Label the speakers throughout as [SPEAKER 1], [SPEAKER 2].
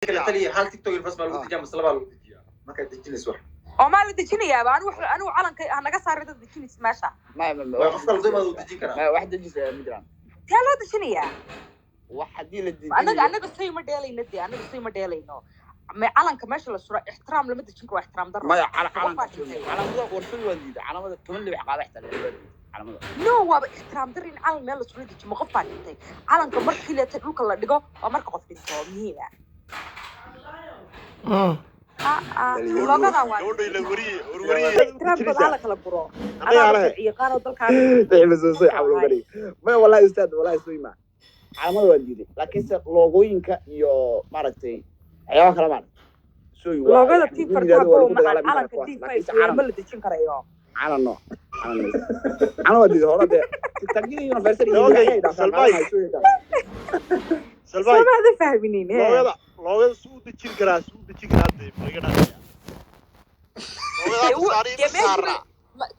[SPEAKER 1] Kale taliya, hal TikTok universe baa lagu dejiyaa mise labaa lagu dejiyaa markaad dejinayso wax?
[SPEAKER 2] Oo maa la dejinayaaba? Anigu anigu calanka ha naga saari dad dejinaysa meesha.
[SPEAKER 3] Maya, maya.
[SPEAKER 1] Waa qof kala duwan uu dejin karaa.
[SPEAKER 3] Maya, wax dejisa ma jiraan.
[SPEAKER 2] Tee loo dejinayaa?
[SPEAKER 3] Wax haddii la
[SPEAKER 2] Anaga
[SPEAKER 3] dejinayo
[SPEAKER 2] anaga say ma dheelayno dee, anaga say ma dheelayno. Calanka meesha la suro ixtiraam lama dejin karo, waa ixtiraam darro.
[SPEAKER 3] Maya,
[SPEAKER 2] Qof
[SPEAKER 3] calanka
[SPEAKER 2] baa dhintay.
[SPEAKER 3] Calamada warsadu waa diiday calamada 10 libax qaada xitaa waa diiday calamada.
[SPEAKER 2] No, waaba ixtiraam darro in calan meel la suro dejimo. Qof baa dhintay. Calanka markii leeta dhulka la dhigo waa marka qof dhinto oo muhiim ah. Ah, ah, loogada waa
[SPEAKER 4] Gabadha ila wariye, war wariye.
[SPEAKER 2] Ixtiraamkooda hala kala guro.
[SPEAKER 4] Annaga
[SPEAKER 2] Anaa
[SPEAKER 4] anaga.
[SPEAKER 2] sharci yaqaan oo dalkaan.
[SPEAKER 3] Soo xawlo gari. Maya, wallahi ustaad, wallahi soo ima calamada waa diiday, laakiinse loogooyinka iyo maaragtay waxyaabaha kale maaragtay sooy waa
[SPEAKER 2] Loogada
[SPEAKER 3] yani
[SPEAKER 2] tii
[SPEAKER 3] lagu
[SPEAKER 2] fartaha
[SPEAKER 3] yidhahdo waa
[SPEAKER 2] bow
[SPEAKER 3] lagu
[SPEAKER 2] macaan
[SPEAKER 3] dagaalami karaa
[SPEAKER 2] calanka
[SPEAKER 3] kuwaas
[SPEAKER 2] tii
[SPEAKER 3] laakiinse
[SPEAKER 2] five
[SPEAKER 3] calan
[SPEAKER 2] ma la dejin karayo.
[SPEAKER 3] Calan no, calan calan waa diiday hore dee TikTokyada Universal iyo
[SPEAKER 4] Okay,
[SPEAKER 3] waxay dhaafaan
[SPEAKER 4] Salmay.
[SPEAKER 3] calan soo helaan.
[SPEAKER 4] Salmay.
[SPEAKER 2] Soo maada fahminin he.
[SPEAKER 4] Loogada suu dejin karaa, suu dejin karaa dee ma iga dhacaya. Loogada
[SPEAKER 2] Dee
[SPEAKER 4] hadda saari
[SPEAKER 2] dee
[SPEAKER 4] ma
[SPEAKER 2] meesha
[SPEAKER 4] saarna.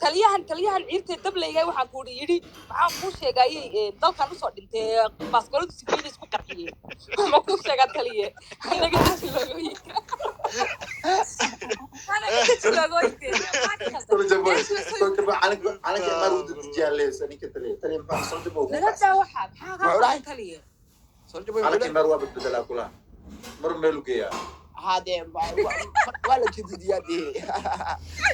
[SPEAKER 2] Taliyahan ciirtee dablayga waxaan ku yidhi, maxaan kuu sheegayay, dalkan usoo dhintay baaskooladu sifiina isku qarxiyey. Ma kuu sheegaa taliye, hanaga deji loogooyinka, hanaga deji loogooyinka. Maxaa ka khaldan?
[SPEAKER 1] Soldier Boy.
[SPEAKER 2] Meesha la soo
[SPEAKER 1] Soldier Boy, calanka maar uu dejiyaa leeyahay ninka taliya. Taliya maxaa Soldier Boy?
[SPEAKER 2] Naga daa waxa maxaa kaa
[SPEAKER 3] Muxuu dhahay?
[SPEAKER 2] khaldan taliye?
[SPEAKER 3] Soldier Boy
[SPEAKER 1] Calanka
[SPEAKER 3] muxuu
[SPEAKER 1] maar waa badbedelaa kulaha. Mar meel u geeyaa.
[SPEAKER 3] Haa dee, waa la jadidiyaa dee,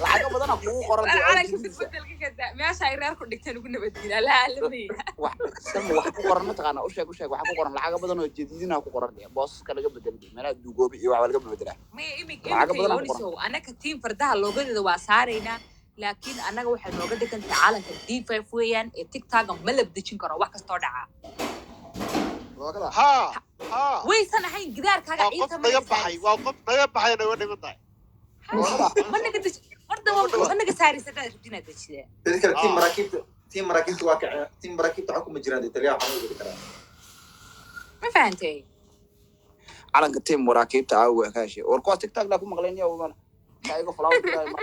[SPEAKER 3] lacago badana kugu qoran dee oo
[SPEAKER 2] Calanka
[SPEAKER 3] jadidisa.
[SPEAKER 2] Isbedelka kada meesha ay reerku dhigteen ugu nabadgela laalamaya.
[SPEAKER 3] Wax Salma, wax ku qoran mataqaana? U sheeg, u sheeg waxa ku qoran. Lacago badan oo jadidina ku qoran dee, boosaska laga bedelo dee, meelaha duugoobi iyo waxba laga bedelaa.
[SPEAKER 2] Maya, imik
[SPEAKER 3] Lacago
[SPEAKER 2] imika
[SPEAKER 3] badan aa ku qoran.
[SPEAKER 2] Yoonisow, anaka tiim fardaha loogadeeda waa saaraynaa, laakiin annaga waxay nooga dhigan tahay calanka D5 weeyaan ee TikToka ma la dejin karo wax kastoo dhaca.
[SPEAKER 3] Loogada.
[SPEAKER 4] Haa, haa.
[SPEAKER 2] Waysan ahayn gidaarkaaga
[SPEAKER 4] Waa qof
[SPEAKER 2] ciirta ma
[SPEAKER 4] naga
[SPEAKER 2] naga
[SPEAKER 4] baxay,
[SPEAKER 2] saaraysa.
[SPEAKER 4] waa qof naga baxay naga dhiman tahay.
[SPEAKER 3] Loogada.
[SPEAKER 2] Ma naga deji wardaba, ma naga saaraysa hadaad rabtid inaad dejidee.
[SPEAKER 1] Dadka kale team
[SPEAKER 4] Ah.
[SPEAKER 1] maraakiibta, team maraakiibta waa kaceen. Team maraakiibta waxa kuma jiraan dee taliyaha waxaan u geli karaa.
[SPEAKER 2] Ma fahantay?
[SPEAKER 3] Calanka team maraakiibta aawa ka heshay war kuwaas TikTok laa ku maqleen iyo mana ka iga flower diray ma.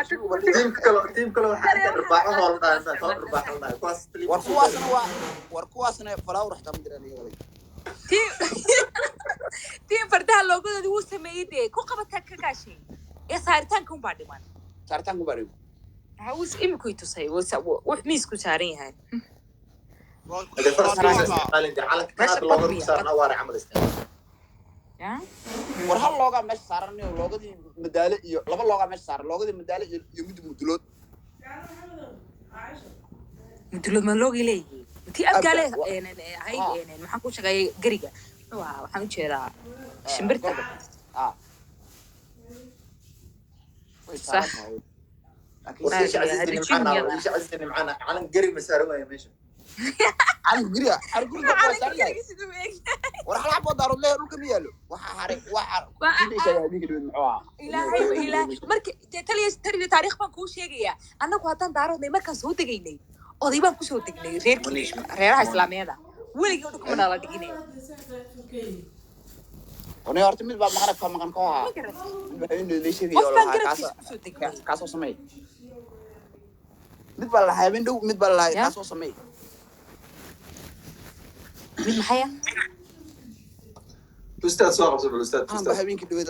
[SPEAKER 1] Team kale waxaa inta dharbaaxo hoola dhahay, toban dharbaaxo la dhahay. Kuwaas taliya.
[SPEAKER 3] War kuwaasna waa, war kuwaasna flower xitaa ma jiraan iyaga.
[SPEAKER 2] Tiim fardaha loogadoodi wuu sameeyey dee, ku qabataa ka gaashay ee saaritaanka unbaa dhiman.
[SPEAKER 3] Saaritaanku baa dhiman.
[SPEAKER 2] Waxa uu imikuy tusay wux miisku saaran yahay.
[SPEAKER 1] Hadee faras
[SPEAKER 4] Waa
[SPEAKER 1] meesha isticmaalin dee calanka
[SPEAKER 2] Meesha
[SPEAKER 1] kanaad looga
[SPEAKER 2] qodbiya.
[SPEAKER 1] saarna waara camal isticmaal.
[SPEAKER 2] Ya?
[SPEAKER 3] War hal loogaa meesha saaran iyo loogadii madaale iyo laba loogaa meesha saaran, loogadii madaale iyo mid mudulood.
[SPEAKER 2] Mudulood ma loogi leeyihiin tii abgaale ahayd?
[SPEAKER 3] Ah.
[SPEAKER 2] Maxaan ku sheegayay geriga muxuu ahaa? Waxaan ujeedaa shimbirta.
[SPEAKER 3] Ah, way
[SPEAKER 2] Sax.
[SPEAKER 3] saaran tahay laakiin
[SPEAKER 1] War
[SPEAKER 2] Aad
[SPEAKER 1] Isha
[SPEAKER 2] iyo
[SPEAKER 1] Casiis
[SPEAKER 2] aad
[SPEAKER 1] nimcana,
[SPEAKER 2] rajimiyada.
[SPEAKER 1] Isha Casiis nimcana, calan gari ma saaran waaya meesha.
[SPEAKER 3] Calanka guriga, calanka guriga waa saaran yahay.
[SPEAKER 2] Calanka siduu eeg.
[SPEAKER 3] War hal xabo daarood leeyahay dhulka ma yaalo, waxa haray waxa kii sheegay habeenkii dhaweyd muxuu ahaa?
[SPEAKER 2] Ilaahay ilaahay, marka dee taliya, taliya, taariikh baan kuu sheegayaa. Annagu haddaan daaroodnay markaan soo degaynay oday baan kusoo degnay reerkii reeraha islaamiyada weligii dhulka ma nala dhiginay.
[SPEAKER 3] Onay horta mid baa maqan ka maqan ka ahaa.
[SPEAKER 2] Ma garatay?
[SPEAKER 3] Mid baa habeenkii la sheegay
[SPEAKER 2] Qof
[SPEAKER 3] oo
[SPEAKER 2] baan
[SPEAKER 3] lahaa
[SPEAKER 2] garabkiisa
[SPEAKER 3] kaasa
[SPEAKER 2] kusoo degnay.
[SPEAKER 3] Kaasoo sameey. Mid baa lahaa habeen dhow, mid baa lahaa
[SPEAKER 2] Ya?
[SPEAKER 3] kaasoo sameey.
[SPEAKER 2] Mid maxaya?
[SPEAKER 1] Ustaad soo qabso bal ustaad.
[SPEAKER 3] Calan baa
[SPEAKER 1] Ustaad.
[SPEAKER 3] habeenkii dhaweyd.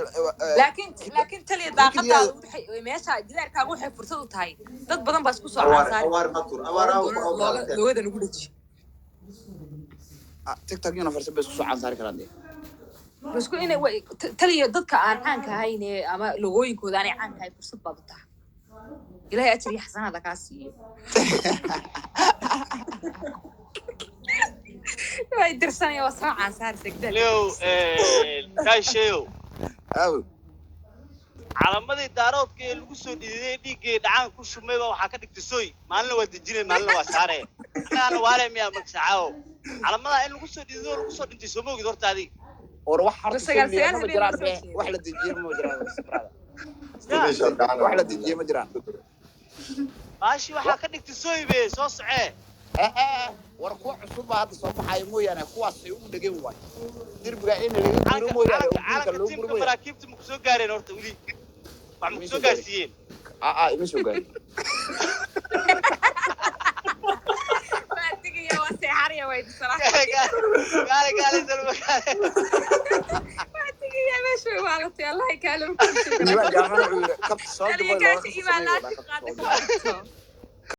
[SPEAKER 2] Laakiin taliya, daaqadaada waxay meesha gidaarkaaga waxay fursad u tahay dad badan baa isku soo
[SPEAKER 1] Awaar
[SPEAKER 2] caansaari.
[SPEAKER 1] Awaar matur awaar aw aw.
[SPEAKER 2] Loogada nagu dheji.
[SPEAKER 3] TikTok Universe bay isku soo caan saari karaan dee.
[SPEAKER 2] Isku inay taliya, dadka aan caanka ahayn ee ama logooyinkooda aanay caanka ahayn fursad baad u tahay. Ilaahay ajir iyo xasanaada kaa siiyo. Way dirsanaya, waa soo caan saaraysa gidaarka.
[SPEAKER 4] Leo, kaasheeyo.
[SPEAKER 3] Aaw.
[SPEAKER 4] Calamadii daaroodka ee lagu soo dhiiday dhiiggii dhacaan ku shumay baa waxaa ka dhigtay soy. Maalina waa dejinay, maalina waa saaree. Annagaana waale miyaa magsacaawo calamada in lagu soo dhiido oo lagu soo dhintay? Soo moogid horta adiga.
[SPEAKER 3] War wax horta
[SPEAKER 2] 99
[SPEAKER 3] soo ma
[SPEAKER 2] habeen
[SPEAKER 3] jiraan
[SPEAKER 2] ma soo
[SPEAKER 3] bee
[SPEAKER 2] jeedo.
[SPEAKER 3] Wax la dejiye ma jiraan brother. Wax la dejiye ma jiraan.
[SPEAKER 4] Baashi waxaa ka dhigtay soy be soo socee.
[SPEAKER 3] Eh, eh, war kuwa cusub baa hadda soo baxaya mooyaane, kuwaas ay ugu dhegan waay derbiga in laga guro
[SPEAKER 4] Calanka
[SPEAKER 3] mooyaane oo
[SPEAKER 4] calanka
[SPEAKER 3] guriga
[SPEAKER 4] calanka
[SPEAKER 3] loo guro
[SPEAKER 4] tiimka
[SPEAKER 3] mooyaane.
[SPEAKER 4] Maraakiibta ma kusoo gaareen horta weli? Wax ma
[SPEAKER 3] Ima
[SPEAKER 4] kusoo
[SPEAKER 3] soo gaarin.
[SPEAKER 4] gaarsiiyeen?
[SPEAKER 3] Aa, ima soo gaarin.
[SPEAKER 2] idin salaamay.
[SPEAKER 4] Gaale gaale Salma gaale.
[SPEAKER 2] Waxaan tegayaa meesha way waalatay, Allahay kaalama.
[SPEAKER 3] Liibaan Jaamacana wuxuu yidhi kabta soo
[SPEAKER 2] Taliya
[SPEAKER 3] dubo looga
[SPEAKER 2] gaasha imaan
[SPEAKER 3] sameeyo.
[SPEAKER 2] laashin qaada ka dhigto.